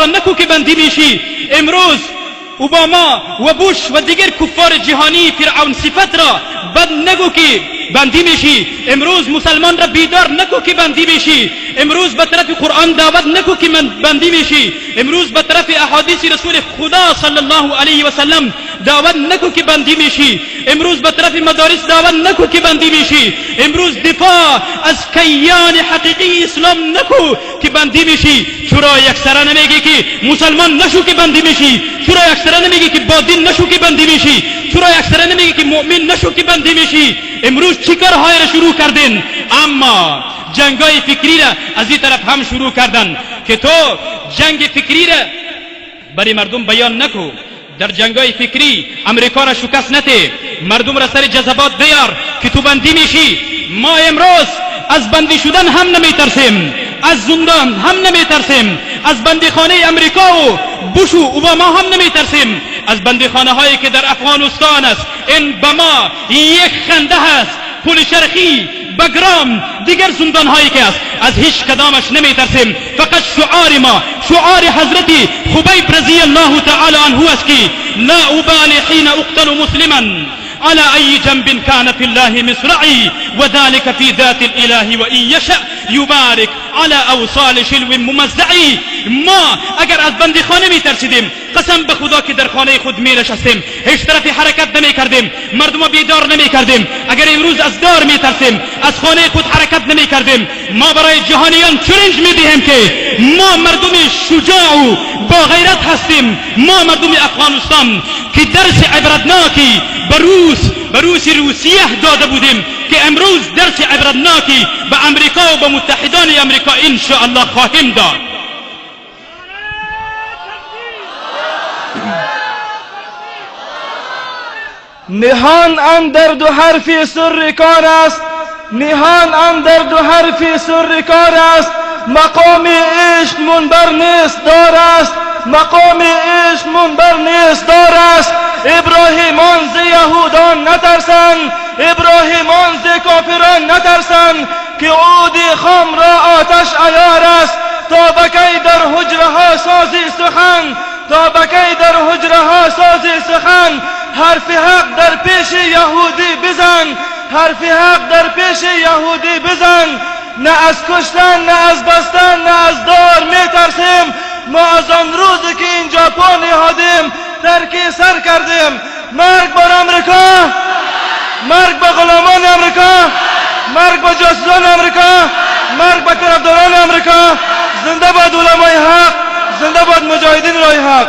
را نکو که بندی میشی. امروز اوباما و بوش و دیگر کفار جهانی فرعون صفت را بد نگو که بندی میشی. امروز مسلمان را بیدار نکو که بندی میشی. امروز به طرف قرآن دعوت نکو که من بندی میشی. امروز به طرف احادیث رسول خدا صلی الله علیه و سلم دعوت نکو که بندی میشی. امروز به طرف مدارس دعوت نکو که بندی میشی. امروز دفاع از کیان حقیقی اسلام نکو که بندی میشی. چرا یکسره نمیگی که مسلمان نشو که بندی میشی؟ چرا یکسره نمیگی که با دین نشو که بندی میشی؟ چرا یکسره نمیگی که مؤمن نشو که بندی میشی؟ امروز چی کارهای را شروع کردین؟ اما جنگای فکری را از این طرف هم شروع کردن که تو جنگ فکری را برای مردم بیان نکو. در جنگای فکری امریکا را شکست نده، مردم را سر جذبات بیار که تو بندی میشی. ما امروز از بندی شدن هم نمیترسیم، از زندان هم نمیترسیم، از بندیخانه امریکا و بوش و اوباما هم نمیترسیم، از بندیخانه هایی که در افغانستان است. این به ما یک خنده هست. پل شرقی، بگرام، دیگر زندان هایی که است، از هیچ کدامش نمیترسیم. فقط شعار ما شعار حضرت خبیب رضی الله تعالی عنه است که لا ابالی حين اقتل مسلما على أي جنب كان في الله مصرعي وذلك في ذات الإله وإن يشأ يبارك على أوصال شلو ممزعی. ما اگر از بندی خانه می ترسیدیم، قسم به خدا که در خانه خود می نشستیم، هیچ طرفی حرکت نمی کردیم، مردم بیدار نمی کردیم. اگر امروز از دار می ترسیم، از خانه خود حرکت نمی کردیم. ما برای جهانیان challenge می دهیم که ما مردم شجاع و با غیرت هستیم. ما مردم افغانستان که درس عبرتناکی به روس روسیه داده بودیم که امروز درس عبرتناکی به امریکا و به متحدان امریکا ان شاء الله خواهیم داد. نهان اندر دو حرفی سر کار است، نهان اندر دو حرفی سر کار است، مقام عشق منبر نیست دار است، مقام عشق منبر نیست دار است. ابراهیمان ز یهودان نترسند، ابراهیمان ز کافران نترسند، که عود خام را آتش عیار است. تا بکی در حجره ها سازی سخن، تا بکی در حجره ها سازی سخن، حرف حق در پیش یهودی بزن، حرف حق در پیش یهودی بزن. نه از کشتن، نه از بستن، نه از دار میترسیم. ما از آن روزی که اینجا پا نهادیم ترک سر کردیم. مرگ بر امریکا، مرگ به غلامان امریکا، مرگ به جاسوسان امریکا، مرگ به طرفداران امریکا. زنده باد علمای حق، زنده باد مجاهدین راه حق.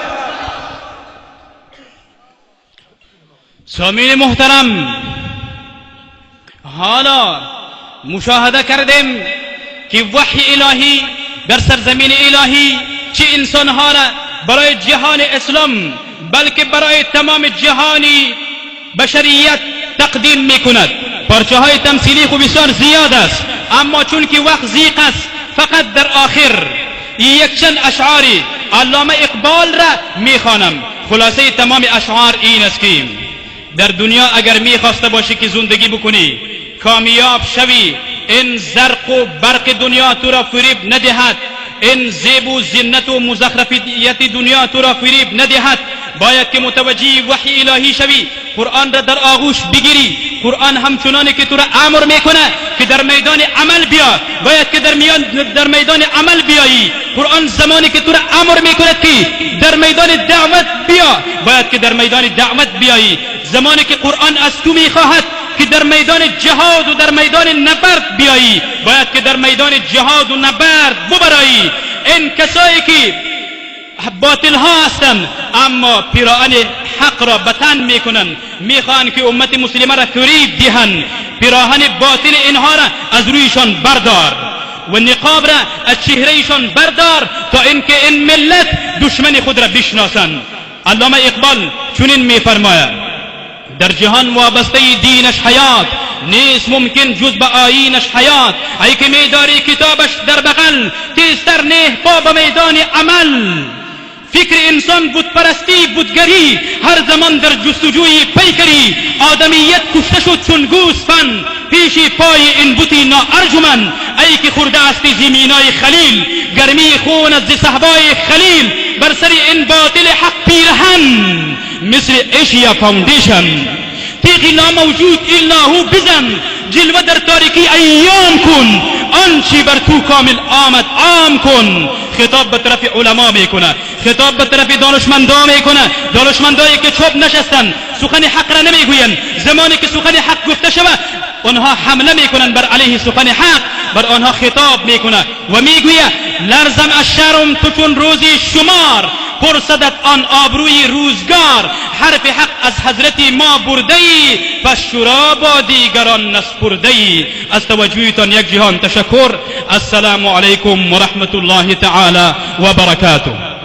سامعین محترم، حالا مشاهده کردیم که وحی الهی در سرزمین الهی چه انسانها را برای جهان اسلام بلکه برای تمام جهانی بشریت تقدیم میکند. پارچه های تمثیلی خوب بسیار زیاد است، اما چون که وقت ضیق است فقط در آخر یک چند اشعاری علامه اقبال را میخوانم. خلاصه تمام اشعار این است که در دنیا اگر میخواسته باشی که زندگی بکنی، کامیاب شوی، این زرق و برق دنیا تو را فریب ندهد، این زیب و زینت و مزخرفیت دنیا تو را فریب ندهد. باید که متوجه وحی الهی شوی، قرآن را در آغوش بگیری. قرآن همچنانی که تو را امر میکنه که در میدان عمل بیا، باید که در میدان عمل بیایی. قرآن زمانی که تو را امر میکند که در میدان دعوت بیا، باید که در میدان دعوت بیایی. زمانی که قرآن از تو میخواهد که در میدان جهاد و در میدان نبرد بیایی، باید که در میدان جهاد و نبرد ببرایی. این کسایی که باطل ها هستند اما پیراهن حق را به تن میکنند، میخواهند که امت مسلمه را فریب دهند. پیراهن باطل اینها را از رویشان بردار و نقاب را از چهرهشان بردار تا اینکه این ملت دشمن خود را بشناسند. علامه اقبال چنین میفرماید: در جهان وابسته دینش حیات نیست ممکن جز به آیینش حیات. ای که میداری کتابش در بغل، تیزتر نه پا به میدان عمل. فکر انسان بتپرستی بتگری، هر زمان در جستجوی پیکری. آدمیت کشته شد چون گوسفند، پیش پای این بتی ناارجمند. ای که خورده است زمینای خلیل، گرمی خون از صحبای خلیل. بر سر این باطل حق پیرهن مثل Asia Foundation. تیغ لا موجود الا هو بزن، جلوه در تاریکی ایام کن، آنچه بر تو کامل آمد عام کن. خطاب به طرف علما میکنه، خطاب به طرف دانشمندا میکنه، دانشمندایی که چوب نشستن، سخن حق را نمیگویند. زمانی که سخن حق گفته شود آنها حمله میکنند بر علیه سخن حق، بر آنها خطاب میکنه و میگوید لرزم از شرم تو چون روزی شمار، پرسدت آن آبروی روزگار. حرف حق از حضرت ما برده ای، پس شورا با دیگران نسپرده ای. از توجهتان یک جهان تشکر. السلام علیکم و رحمت الله تعالی و برکاته.